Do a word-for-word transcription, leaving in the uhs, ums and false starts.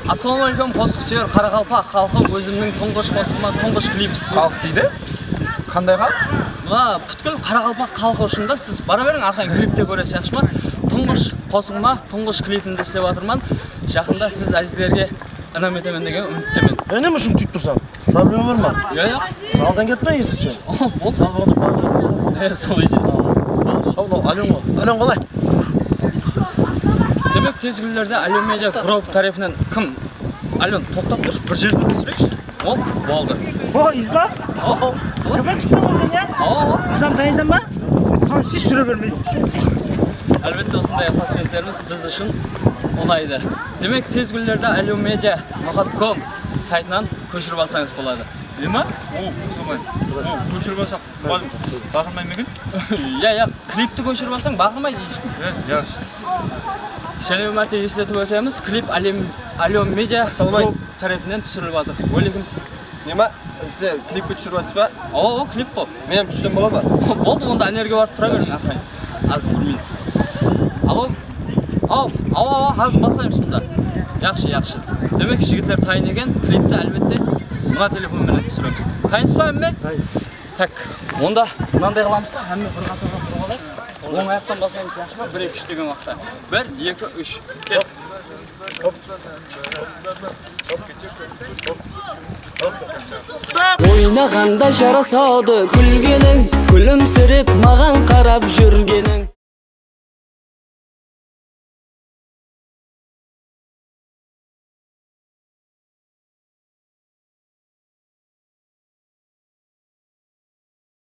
Assalawma aleykum, qosıq súyer qaraqalpaq xalqı, ózimniń tuńǵısh qosıǵıma tuńǵısh klip is- Xalıq deydi? Qanday xalıq? Mına, pútkil qaraqalpaq xalqı ushın da siz bara beriń, arqayın klipte kóresiz, yaqshı ma? Tuńǵısh qosıǵıma tuńǵısh klipimdi islep atırman. Jaqında siz ázizlerge inam etemen degen úmittemen. E, neme ushın túyip tursań? Problema bar ma? Yoq, yoq. Zaldan ketpe, esitshi? Boldı. Zal bolǵanda bar ketpesen. E, solay edi. Al, al, Alyon ǵoy. Alyon qalay? Demek, tez kúnlerde Alyon Media Group tárepinen kim? Alyon, toqtap turshı, bir jerde túsireyikshi. Hop, boldı. O, Islam? Awa. Kópek shıqsań ba sen, ya? Awa. Islam tanıysań ba? Tanıshı júre bermeydi. Álbette, usınday atmosferlerimiz biz ushın unaydı. Demek, tez kúnlerde Alyon Media noqat kom saytınan kóshirip alsańız boladı. Neme? Solay. Kóshirip alsaq, baqırmaydı ma eken? Ya, ya, klipti kóshirip alsań, baqırmaydı hesh kim. E, yaqshı. Jáne bir márte esletip ótemiz, klip Alem-, Alyon Media Group tárepinen túsirilip atır. Wáleykum. Neme? Sizler klipke túsirip atırsız ba? Awa, awa, klip bul. Men hám tússem bola ma? Boldı, onda ánerge barıp tura beriń, arqayın. Az bir minut. Alo? Aw, awa, awa, házir baslaymız bunda. Yaqshı, yaqshı. Demek, jigitler tayın eken, klipti, álbette, mına telefon menen túsiremiz. Tayınsız ba, hámme? Tayın. Tak, onda mınanday qılamız da, hámme bir qatarda turıp alayıq. Oń ayaqtan baslaymız, yaqshı ma? Bir, eki, úsh degen waqıtta. Bir, eki, úsh. Ket. Oynaǵanda jarasadı kúlgeniń, kúlimsirep maǵan qarap júrgeniń.